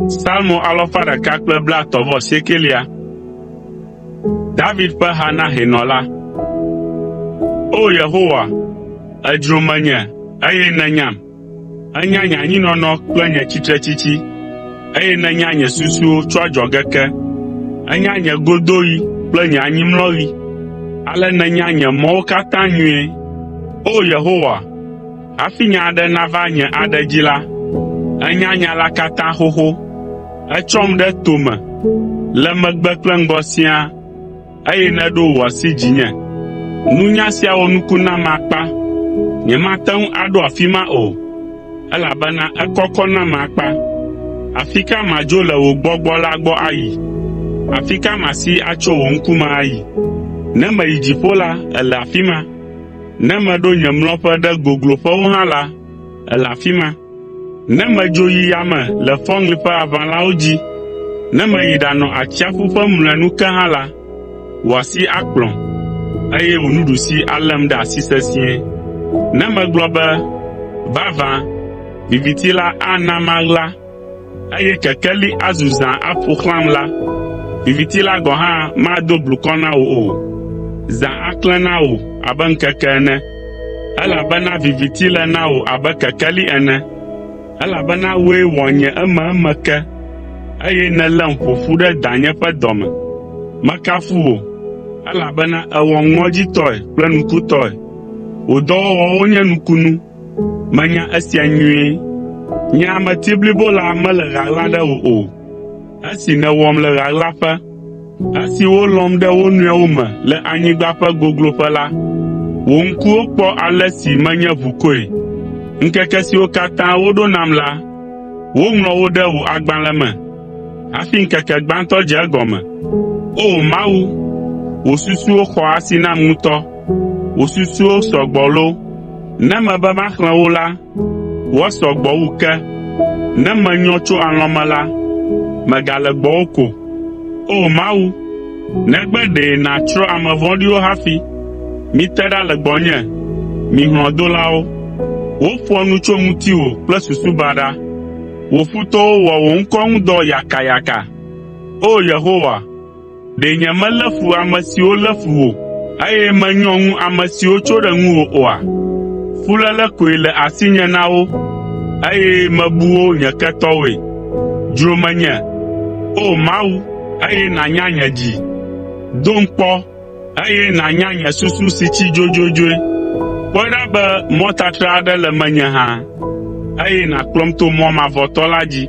Psalmo alafa ɖeka kple blaetɔ̃-vɔ-asiekelia. David ƒe ha na hɛnɔ la. O! Yehowa, èdzro menye eye nènyam. Ènya nye anyinɔnɔ kple nye tsitretsitsi, eye nènya nye susuwo tso adzɔge ke. Ènya nye godoɣi kple nye anyimlɔɣi, ale nènya nye mɔwo katã nyuie. O! Yehowa, hafi nya aɖe nava nye aɖe dzi la, ènya nya la katã xoxo. Ètsɔm ɖe tome le megbe kple ŋgɔ siaa eye nèɖo wò asi dzinye. Nunya sia wɔ nuku nam akpa, nyemate ŋu aɖo afi ma o, elabena ekɔkɔ nam akpa. Afi ka madzo le wò gbɔgbɔ la gbɔ ayi? Afi ka masi atso wò ŋkume ayi? Ne meyi dziƒo la, èle afi ma. Ne meɖo nye mlɔƒe ɖe gogloƒewo hã la, èle afi ma. Ne medzo yi yame le fɔŋli ƒe aʋalawo dzi, ne meyi ɖanɔ atsiaƒu ƒe mlɔenu ke hã la, wò asi akplɔm, eye wò nuɖusi além ɖe asi sesĩe. Ne megblɔ be, “Vavã, viviti la ana maɣla, eye kekeli azu zã aƒo xlãm la, viviti la gɔ̃ hã mado blukɔ na wò o. Zã aklẽ na wò abe ŋkeke ene, elabena viviti le na wò abe kekeli ene, elabena wòe wɔ nye ememe ke, eye nèlém ƒo ƒu ɖe danye ƒe dɔ me. Mekafu wò, elabena èwɔm ŋɔdzitɔe kple nukutɔe. Wò dɔwɔwɔwo nye nukunu. Menya esia nyuie. Nye ameti blibo la mele ɣaɣla ɖe wò o. Esi nèwɔm le ɣaɣlaƒe, esi wolɔ̃m ɖe wo nɔewo me le anyigba ƒe gogloƒe la, wò ŋkuwo kpɔ ale si menye ʋukɔe. Ŋkeke siwo katã woɖo nam la, woŋlɔ wo ɖe wò agbalẽ me hafi ŋkeke gbãtɔ dze egɔme. O! Mawu, wò susuwo xɔ asi nam ŋutɔ. Wò susuwo sɔ gbɔ loo! Ne mebe maxlẽ wo la, woasɔ gbɔ wu ke. Ne menyɔ tso alɔ̃ me la, megale gbɔwò ko. O! Mawu, negbe ɖe nàtsrɔ̃ ame vɔ̃ɖiwo hafi. Mite ɖa le gbɔnye, mi hlɔ̃dolawo! Woƒoa nu tso ŋutiwò kple susu baɖa. Wò futɔwo wɔ wò ŋkɔ ŋu dɔ yakayaka. O! Yehowa, Ɖe nyemelé fu ame siwo lé fu wò, eye menyɔ ŋu ame siwo tso ɖe ŋuwò oa? Fuléle koe le asinye na wo, eye mebu wo nye ketɔwoe. Dzro menye, O Mawu, eye nànya nye dzi. Dom kpɔ, eye nànya nye susu si tsi dzodzodzoe. Kpɔe ɖa be mɔtatra aɖe le menye hã, eye nàkplɔm to mɔ mavɔtɔ la dzi.